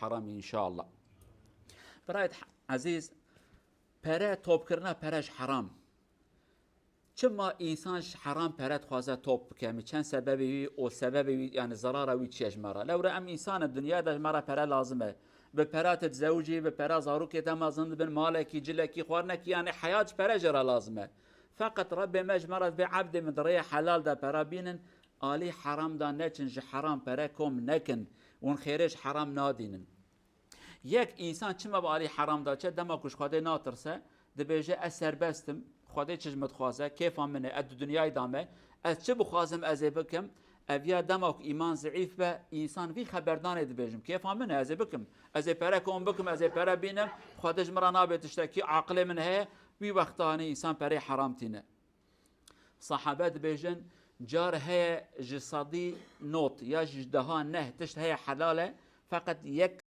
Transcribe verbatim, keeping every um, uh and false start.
heram înşallah. Birayet ezîz, pere topkirina pere ji heram. Çima însan ji heram pere dixwaze top bike? Çend sebebê wî û sebebê wî, yani zerara wî çi ye ji me re? Lewre em însan in, dinyayê de ji me re pere lazim e. Bi pera tu dizewicî, bi pera zarokê te mezin dibin, malekî, cilekî, xwarinekî, yani heyat ji pere jê re lazim e. Feqet Rebbê me ji me re dibê ebdê min di rêya helal de pera bînin, alî heram de neçin, ji heram pere kom nekin, hûn xêrê ji heram nadînin. Yek însan çima bi alî heram de çe, dema ku ji Xwedê natirse, dibêje, ez serbest im, Xwedê çi ji min dixwaze, kêfa min e, ez di dinyayê de me, ez çi bixwazim ez ê bikim. Ev ya dema ku îman zeîf be, însan vî xeberdanê dibêjim, kêfa min e, ez ê bikim, ez ê pere kom bikim, ez ê pere bînim, Xwedê ji min re nabe tiştekî, aqilê min heye, wî wextanê însan perê heram tîne. Sahabe dibêjin, car heye ji sedî not ya ji deha neh tişt heye helal e, feqet yek